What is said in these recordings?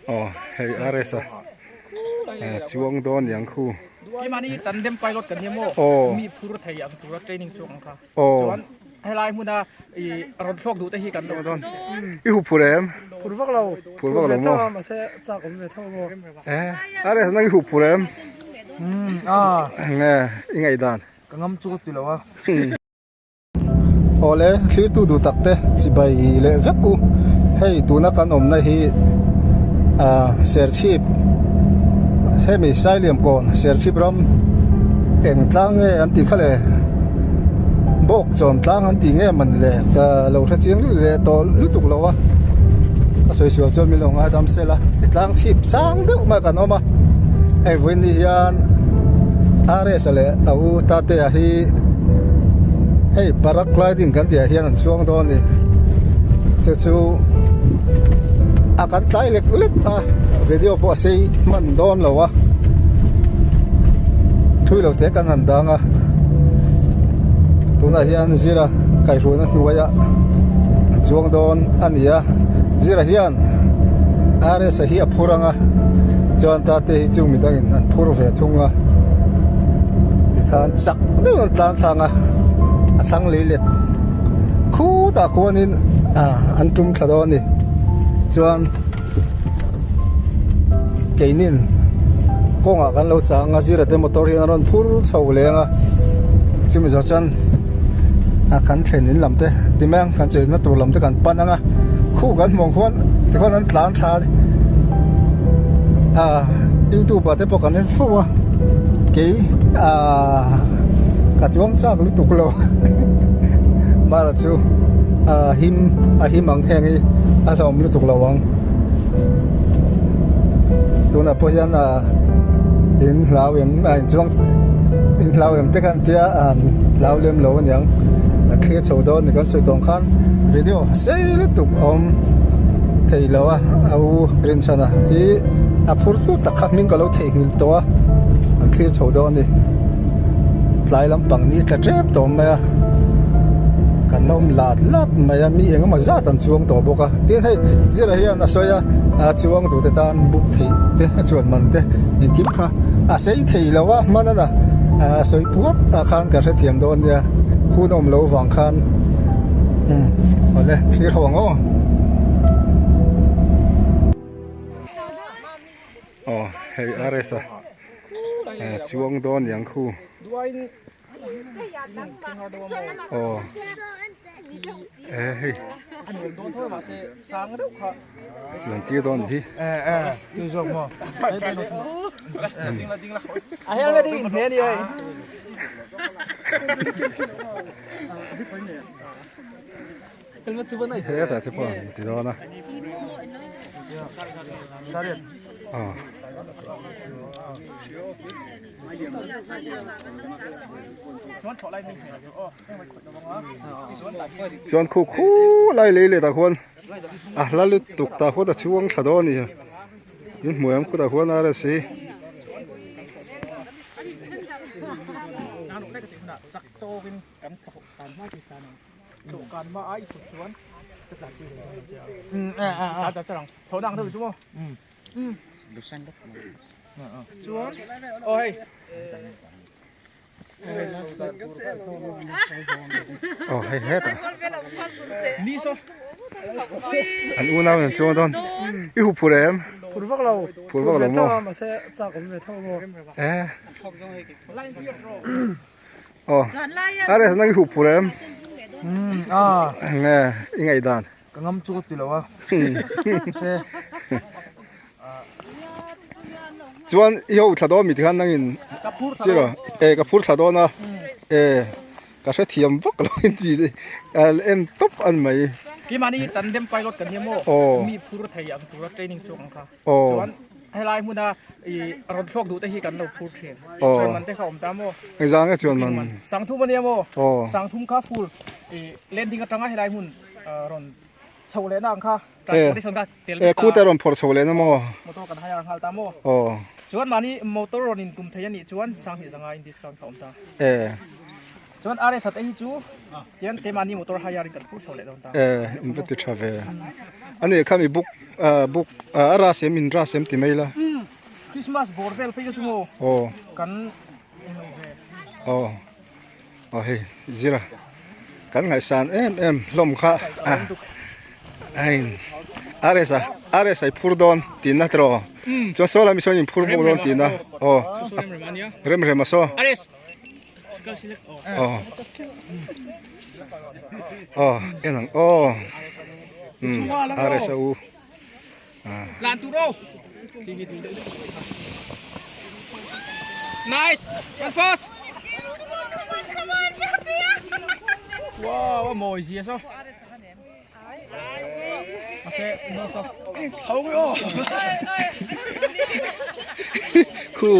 Aw hei RS a chuang dawn niang khu. Keimahni tandem pilot kan nia maw? Aw. Mi phur thei ang tura training chu ang kha. Aw. Chuan helai hmuna i rawn thlawk duh te hi kan lo dawn. I hu phur em? Phur vak lo. Phur vak lo maw? Mahse chak awm ve tho maw? Eh, RS nang i hu phur em? Umm a. Nge i ngaihdan? Ka ngam chu ka ti lo a. Awle, thlirtu duh tak te chibai leh vek u. Hei tuna kan awmna hi ah Serchhip hemi Sailiam kawn Serchhip ram eng tlang nge an tih kha le bawk chawm tlang an tih nge man le ka lo hre chiang luih leh tawh lutuk lo a ka sawi sual chuan min lo ngaidam sela tlang chhip sang deuh mai kan awm a hei vawiin ni hian RS a leh a u Tatea hi hei paragliding kan tih ah hian an chuang dawn a ni chu chu a kan tlai lek lek a video pawh a sei hman dawn lo a thui lo te kan han dang a tunah hian zira kaihhruaina hnuaiah an chuang dawn a ni a zira hian RS a hi a phur ang a chuan tate hi chu midangin an phur ve thung a tikhan chak deuh an tlan thlang a a thlang lei let khutah khuanin ah an tum thla dawn a ni chuan keinin kawngah kan lo chang a zira te motor hian a rawn phur chho leng a chumi zawh chuan a kan thlen in lam te ti mai ang kan chenna tur lam te kan pan ang a khu kan hmuh ang khuan tikhuan an tlan thla a ni ah youtube ah te pawh kan en fo a kei ah ka chuang chak lutuk lo mara chu ah him a him ang heng hi a hlawm lutuk lo ang tunah pawh hian ah in hlau em ah in chuang in hlau em te khan tia ah hlau lem lo aniang an thlir chho dawn ni kan sawi tawng khan video sei lutuk a awm thei lo a a u rinchhana hi a phur tlut tak kha hming ka lo theihnghilh tawh a an thlir chho dawn a ni tlai lampang ni tla tep tawh mai a kan la awm lat lat mai a mi eng emaw zat an chuang tawh bawk a tin hei zira hian a sawi a a chuang duh te tan book theih te a chuan man te engkim kha a sei thei lo a hman a na a sawi puat ah khan ka hrethiam dawn nia hun awm lo vang khan umm awle thlir ho ang aw. Aw hei RS a chuang dawn niang khu. Aw eh hei chuan tir dawn hi. Hetah te pawh an ti dawn a aw. Chuan khu khu lai lei leh tah khuan a hla lutuk tah khuan a chuang thla dawn a ni in hmuh em khutah khuan rsa. Aw hei hetah an unau in an chuang dawn i hu phur em phur vak lo phur vak lo maw mahse chak awm ve tho maw eh aw are nang i hu phur em a nge i ngaihdan ka ngam chu ka ti lo a mahse Chuan i ho thla dawn mi tikhan nangin zero e ka phur thla dawn a e ka hrethiam vak lo in ti en tawp an mai. Keimahni tandem pilot kan nia maw mi phur thei ang tura training chu ang kha chuan helai hmuna i rawn thlawk duh te hi kan lo phur thin chuan man te kha awm ta maw engzang nge chuan man sangthum ania maw sangthum kha full i landing atanga helai hmun rawn chho lehna ang kha transportation kha tel e khuta rawn phawrh chho lehna maw motor kan hire nghal ta maw aw chuan mahni motor rawn in tum thei anih chuan sanghnih zanga in discount kha awm ta e. Chuan RS a te hi chu tian keimahni motor hire in kan phur chho leh dawn ta. E in va ti tha ve. Ani kha mi book book a ras em in ras em ti mai la. Umm Christmas bawr vel phei kha chu maw. Aw. Kan englo ve. Aw. Aw hei zira kan ngaihsan em em hlawm kha a ain RS a RS ai phur dawn tihna tiraw chuan saw lai mi sawn in phur bawk dawn tihna aw rem rem a saw aw aw en ang aw RS a u. Tlan tur aw. Nice. Run fast. Come on, come on, Wow, a mawi zia so. Ase, no so. Khu.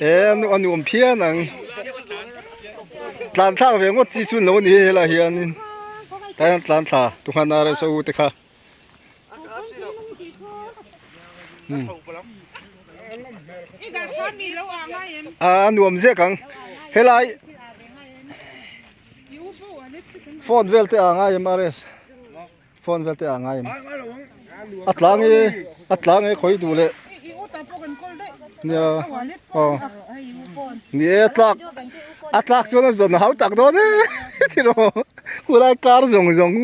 E anu anu awm phian ang. Tlan thlak ve ngawt chi chu an lo ni helai hianin tlai hian tlan thla tukhan RSO te kha a nuam zek ang helai phone vel te a ngai em RS phone vel te a ngai em a tlang hi a tlang hi khawi duh leh nia aw ni e tlak a tlak chuan a zawn hau tak dawn e tiraw khulai kar zawng zawng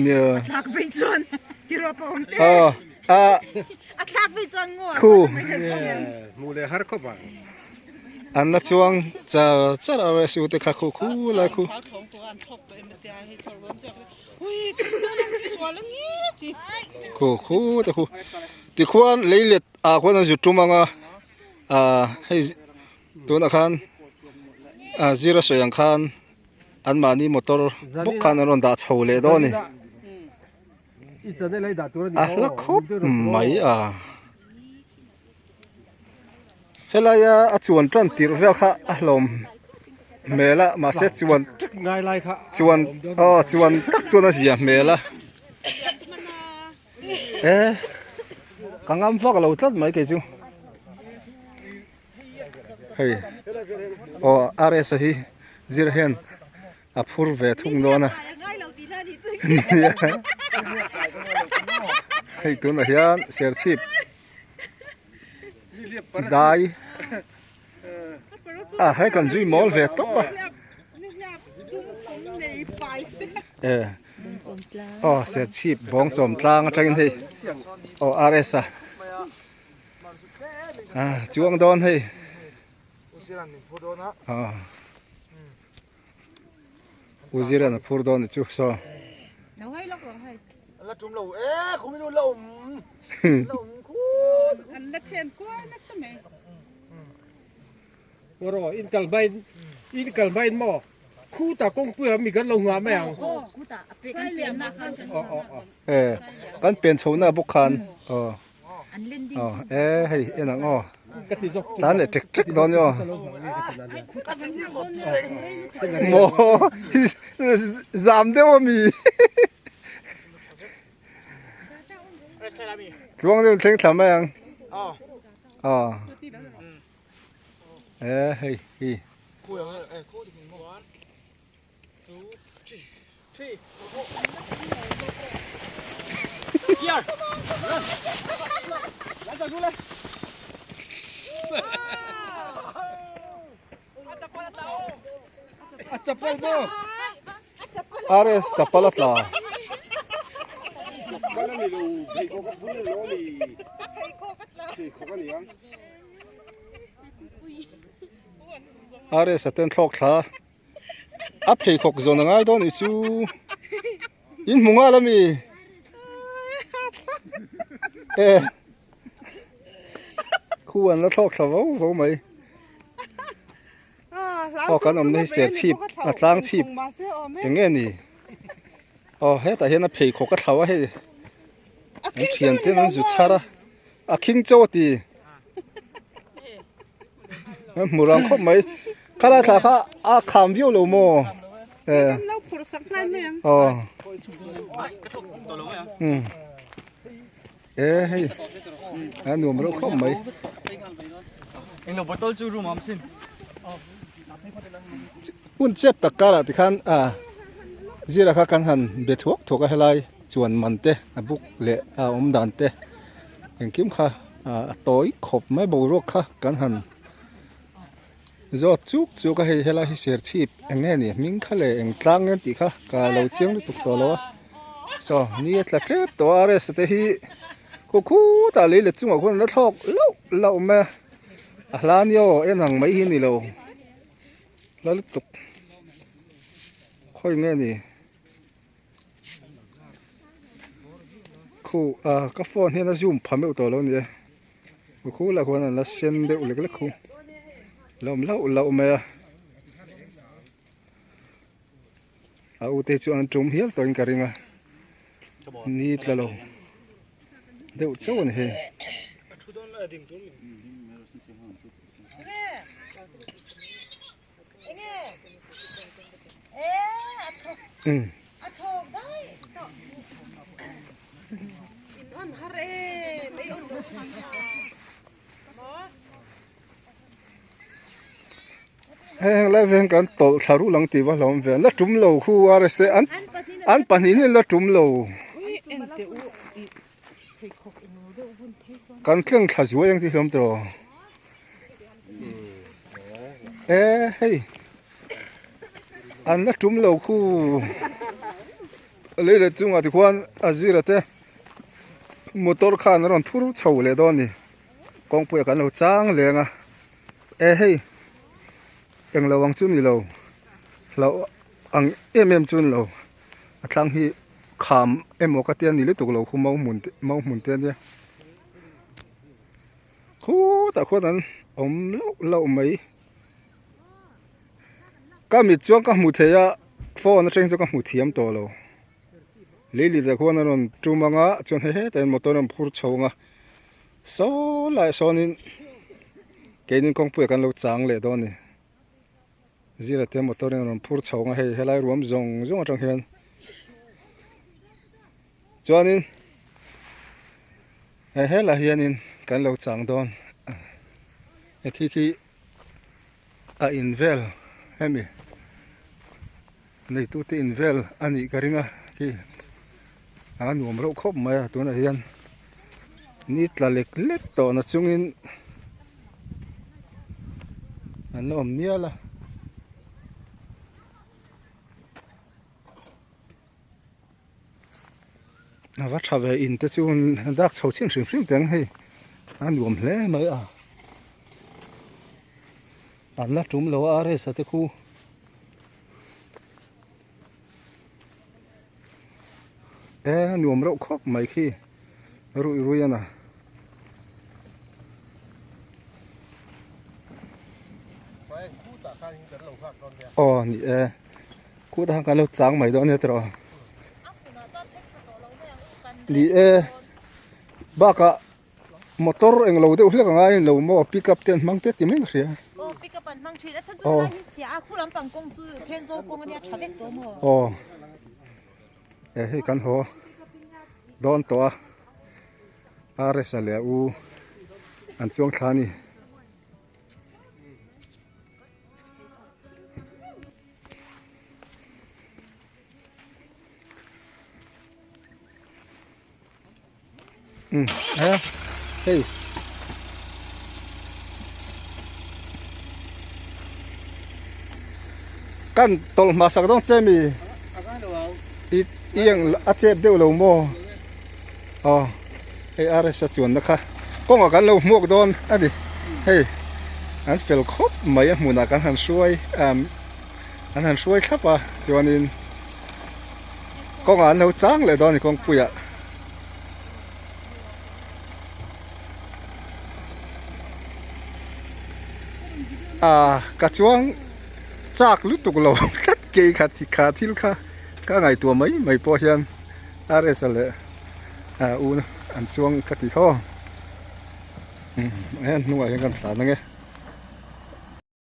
nia aw a khu an la chuang char char a rsu te kha khu khulai khu. Khu khu te khu tikhuan leilet ah khuan an zut tum ang a ah hei tunah khan ah zira sawi ang khan anmahni motor bawk khan an rawn dah chho leh dawn a ni a hla khawp mai a helaia a chuan tan tirh vel kha a hlawm hmel a mahse chuan chuan aw chuan tak chuan a zia hmel a e ka ngam vak lo tlat mai kei chu hei aw RS a hi zir hian a phur ve thung dawn a hei tunah hian serchhip dai a hei kan zui mawl ve tawp a e aw serchhip bawngchawm tlang atangin hei aw RS a chuang dawn hei aw. U Ziran a phur dawn ni chu saw. La tum lo e khumi nu la um la um khu an la thian kual nasa mai. Ro in kal mai in kal mai maw khu ta kawng pui a mi kan lo nghah mai ang. Aw aw aw. E kan pen chho na bawk khan aw. Aw e hei en ang aw tan leh ṭek ṭek dawn aw maw zam deuh a mi tluang deuh thleng thla mai ang aw e hei hi. RS chapal a tla. RS a ten thlawk thla. A pheikhawk zawn a ngai dawn nih chu in hmu nghal ami e khu an la thlawk thla vo vo mai aw kan awmna hi ser chhip a tlang chhip eng nge ni aw hetah hian a pheikhawk a thlau a hei an thian ten an zu chhar a a khing chaw a ti. Hmu rang khawp mai khalai thla kha a kham viau lo maw eh aw um E hei a nuam reuh khawp mai. Englo bottle chu room am sin. Hun chep tak karah tikhan a zira kha kan han be thuak thuak a helai chuan man te a buk leh a awm dan te engkim kha a tawi khawp mai boruak kha kan han Zawt chuk chuk a hei helai hi serchhip eng nge ni hming kha leh eng tlang nge tih kha ka lo chiang lutuk tawh lo a saw ni a tla tep tawh a rest te hi khu khutah lei let chungah khuan an la thlawk lauh lauh mai a a hla nia aw en ang mai hi a ni lo hla lutuk khawi nge ni khu ah ka phone hian a zoom pha meuh tawh lo a ni e. Khu lah khuan an la sen deuh lek lek khu la awm hlauh hlauh mai a a u te chu an tum hial tawhin ka ring a ni tla lo deuh chauh a ni hei. Heng lai veng kan tawlh thla ruh lang tih va hlawm ve la tum lo khu RS te an an pahnih hi la tum lo kan tleng thla zuai ang tih hlawm tawh e hei an la tum lo khu lei leh chungah tikhuan a zira te motor khan a rawn phur chho leh dawn a ni kawngpuiah kan lo chang leng a e hei englo ang chu ni lo hlauh ang em em chu ni lo a tlang hi kham emaw ka tia ni lutuk lo khu mau hmun te mau hmun te ania khutah khuan an awm lauh lauh mai ka mit chuan ka hmu thei a phone atang chuan ka hmu thiam tawh lo lei leh khuan a rawn tum ang a chuan hei hetah hian motor a rawn phur chho ang a saw laiah sawnin keini kawngpuiah kan lo chang leh dawn a ni. Zira te motor in a rawn phur chho ang a hei helai ruam zawng zawng atang hian chuanin he helai hianin kan lo chang dawn he khi khi a in vel hemi neitu te in vel a nih ka ring a khi a nuam reuh khawp mai a tunah hian ni tla lek lek tawh na chungin an la awm nial a. A va tha ve in te chu dak chho chin hrim hrim teng hei a nuam hle mai a an la tum lo a resa te khu. E nuam reuh khawp mai khi ruih ruih a na. Aw ni e khutah khan kan lo chang mai dawn a nia tiraw ni e bakah Motor eng lo deuh hlek a ngai lo maw pick up te an hmang te ti mai ka hria. Aw pick up an hmang thin a chhan chu helai hi chhia a khu lampang kawng chu Thenzawl kawng ania tha vek tawh maw. Aw e hei kan haw dawn tawh a RS a leh a u an chuang thla a ni. Um he hei kan tawlh hmasak dawn che mi i i ang a chep deuh lo maw aw hei RS a chuanna kha kawngah kan lo hmuak dawn a ni hei an fel khawp mai a hmunah kan han hruai ah an han hruai thlap a chuanin kawngah an lo chang leh dawn a ni kawngpuiah. Ah ka chuang chak lutuk lo tlat kei kha kha thil kha ka ngaihtuah mai mai pawh hian RS a leh ah u an chuang ka ti khaw um he hnungah hian kan thlan ange.